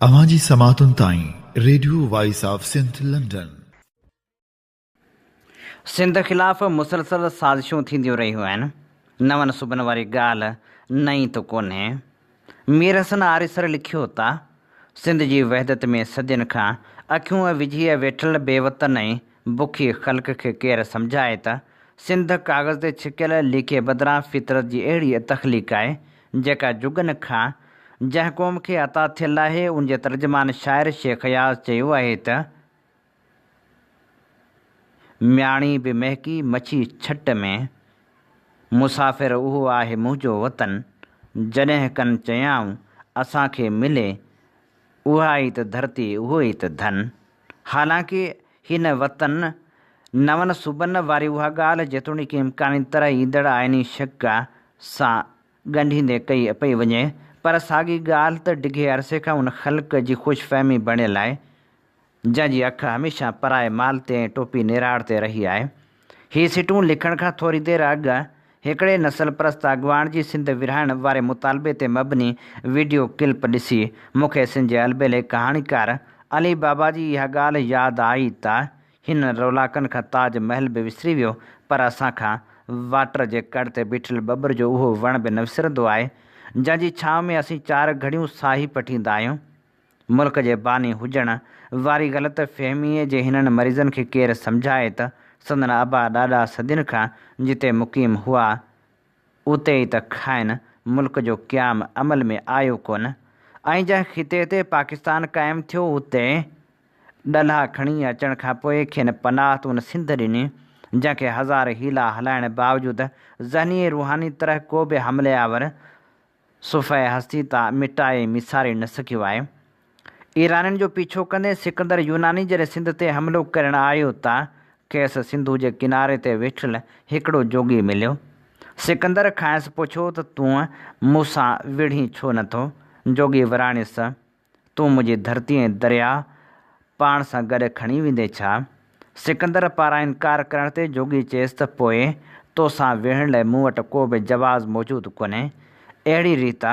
اوهان جي سماعتن تائين radio voice of Sindh London. Sindh خلاف مسلسل سازشون ٿينديون رهيون آهن. نون صوبن واري ڳالهه نئين ته ڪونهي. مير حسن آريسر لکيو ته سنڌ جي وحدت ۾ صدين کان اکيون وجهي ويٺل بي وطن ۽ بکي خلق کي ڪير سمجهائي ته سنڌ ڪاغذ تي ڇڪيل ليڪي بدران فطرت جي اهڙي تخليق آهي جيڪا جڳن کان جنهن قوم کي عطا ٿيل آهي ان جي ترجمان شاعر شيخ اياز چيو آهي ته. مياڻي به مهڪي مڇي ڇٽ ۾، مسافر اهو آهي منهنجو وطن، جڏهن ڪن چيائون اسان کي ملي، اها ئي ته ڌرتي اهو ئي ته ڌن. حالانڪه هن وطن نون صوبن واري اها ڳالهه جيتوڻيڪ امڪاني طرح ايندڙ آئيني شق سان ڳنڍيندي ڪئي پئي وڃي پر ساڳي ڳالهه ته ڊگهي عرصي کان ان خلق جي خوش فهمي بڻيل آهي جنهن جي اک هميشه پرائي مال تي ۽ ٽوپي نراڙ تي رهي آهي. هي سٽون لکڻ کان ٿوري دير اڳ هڪڙي نسل پرست اڳواڻ جي سنڌ ورهائڻ واري مطالبي تي مبني وڊيو ڪلپ ڏسي مون کي سنڌ جي البيلي ڪهاڻيڪار علي بابا جي اها ڳالهه ياد آئي ته هن رولاڪن کان تاج محل به وسري ويو پر اسان کان واٽر جي ڪڙ تي بيٺل ٻٻر جو اهو وڻ به نه وسرندو آهي جنهن جي ڇانو ۾ اسين چار گهڙيون ساهي پٽيندا آهيون. ملڪ جي باني هجڻ واري غلط فهميء جي هنن مريضن کي ڪير سمجهائي ته سندن ابا ڏاڏا صدين کان جتي مقيم هئا، اتي ئي ته کانئن ملڪ جو قيام عمل ۾ آيو ڪونه ۽ جنهن خطي تي پاڪستان قائم ٿيو اتي ڏلها کڻي اچڻ کان پوء کين پناهه ته ان سنڌ ڏني، جنهن کي هزار حيلا هلائڻ باوجود ذهني ۽ روحاني طرح ڪو به حملي آور صفحه هستي تان مٽائي ۽ ميساري نه سگهيو آهي. ايرانين جو پيڇو ڪندي سڪندر يوناني جڏهن سنڌ تي حملو ڪرڻ آيو ته کيس سنڌو جي ڪناري تي ويٺل هڪڙو جوڳي مليو. سڪندر کانئس پڇيو ته تون مون سان وڙهين ڇو نه ٿو؟ جوڳي وراڻيس، تون منهنجي ڌرتي ۽ درياء پاڻ سان گڏ کڻي ويندين ڇا؟ سڪندر پاران انڪار ڪرڻ تي جوڳي چيس ته پوء تو سان ويهڻ لاء مون وٽ ڪو به جواز موجود ڪونهي. اهڙي ريت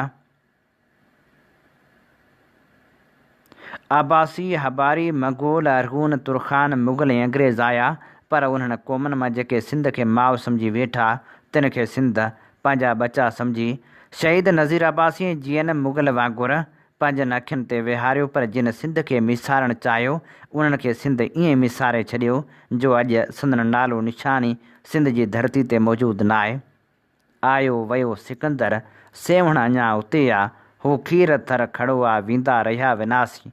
عباسي، هباري، منگول، ارغون، ترخان، مغل ۽ انگريز آيا، پر انهن قومن مان جيڪي سنڌ کي ماء سمجهي ويٺا، تن کي سنڌ پنهنجا ٻچا سمجهي، شهيد نذير عباسي ۽ جي اين مغل وانگر پنهنجن اکين تي ويهاريو پر جن سنڌ کي ميسارڻ چاهيو، انهن کي سنڌ ائين ميساري ڇڏيو جو اڄ سندن نالو نشان ئي سنڌ جي ڌرتي تي موجود ناهي. آيو ويو سڪندر، سيوهڻ اڃا اتي آ، هو کير ٿر کڙو آ، ويندا رهيا وناسي.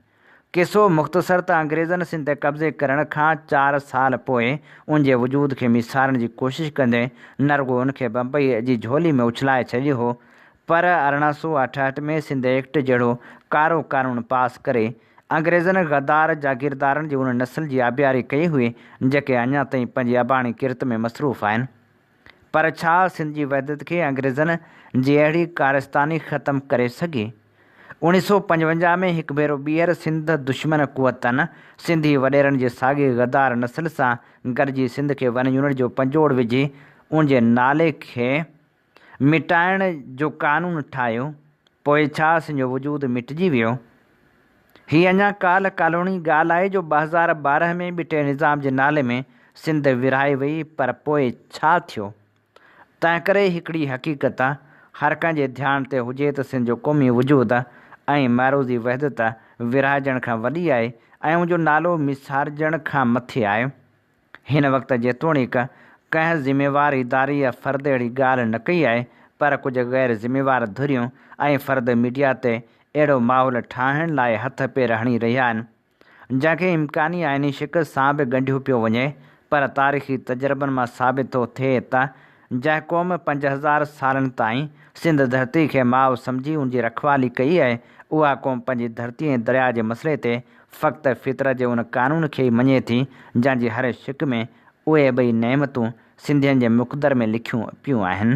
قصو مختصر ته انگريزن سنڌ تي قبضي ڪرڻ کان چار سال پوء ان جي وجود کي ميسارڻ جي ڪوشش ڪندي نه رڳو ان کي بمبئي جي جهولي ۾ اڇلائي ڇڏيو هو پر 1868 ۾ سنڌ ايڪٽ جهڙو ڪارو قانون پاس ڪري انگريزن غدار جاگيردارن جي ان نسل جي آبياري ڪئي هئي جيڪي اڃا تائين پنهنجي اباڻي ڪرت ۾ مصروف آهن. پر ڇا سنڌ جي وحدت کي انگريزن جي اهڙي ڪارستاني ختم ڪري سگهي؟ 1955 ۾ هڪ ڀيرو ٻيهر سنڌ دشمن قوتن سنڌي وڏيرن جي ساڳي غدار نسل سان گڏجي سنڌ کي ون يونٽ جو پنجوڙ وجهي ان جي نالي کي مٽائڻ جو قانون ٺاهيو، پوء ڇا سنڌ جو وجود مٽجي ويو؟ هي اڃا ڪالهه ڪالهوڻي ڳالهه آهي جو 2012 ۾ ٻٽي نظام جي نالي ۾ سنڌ ورهائي وئي پر پوء ڇا ٿيو؟ تنهنڪري هڪڙي حقيقت هر ڪنهن جي ڌيان تي هجي ته سنڌ جو قومي وجود ۽ معروضي وحدت ورهائجڻ کان وڏي آهي ۽ ان جو نالو ميسارجڻ کان مٿي آهي. هن وقت جيتوڻيڪ ڪنهن ذميوار اداري يا فرد اهڙي ڳالهه نه ڪئي آهي پر ڪجهه غير ذميوار ڌريون ۽ فرد ميڊيا تي اهڙو ماحول ٺاهڻ لاء هٿ پير هڻي رهيا آهن جنهن کي امڪاني آئيني شڪست سان به ڳنڍيو پيو وڃي پر تاريخي تجربن مان ثابت ٿو ٿئي ته جنهن قوم 5000 سالن تائين سنڌ ڌرتي کي ماء سمجهي ان جي رکوالي ڪئي آهي اها قوم پنهنجي ڌرتي ۽ درياء جي مسئلي تي فقط فطرت جي ان قانون کي ئي مڃي ٿي، جنهن جي هر شق ۾ اهي ٻئي نعمتون سنڌين جي مقدر ۾ لکيون پيون آهن.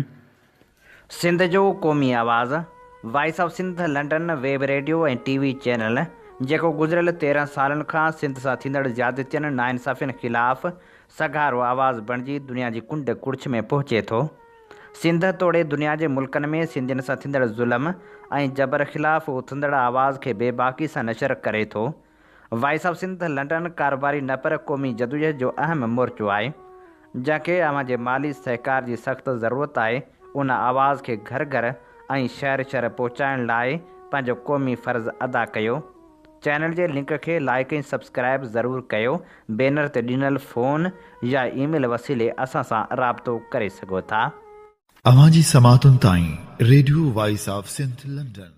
سنڌ جو قومي آواز، voice of Sindh London web radio ۽ T V channel, جيڪو گذريل 13 سالن کان سنڌ سان ٿيندڙ زيادتين، ناانصافين خلاف سگهارو آواز بڻجي دنيا جي ڪنڊ ڪڙڇ ۾ پهچي ٿو. سنڌ توڙي دنيا جي ملڪن ۾ سنڌين سان ٿيندڙ ظلم ۽ جبر خلاف اٿندڙ آواز کي بيباڪي سان نشر ڪري ٿو. وائس آف سنڌ لنڊن ڪاروباري نه پر قومي جدوجهد جو اهم مورچو آهي. جنهن کي اوهان جي مالي سهڪار جي سخت ضرورت آهي. ان آواز کي گهر گهر ۽ شهر شهر پهچائڻ لاء پنهنجو قومي فرض ادا ڪيو. چينل جي لنڪ کي لائيڪ ۽ سبسڪرائيب ضرور ڪيو بينر تي ڏنل فون يا اي ميل وسيلي اسان سان رابطو ڪري سگهو ٿا. اوهان جي سماعتن تائين radio voice of Sindh London.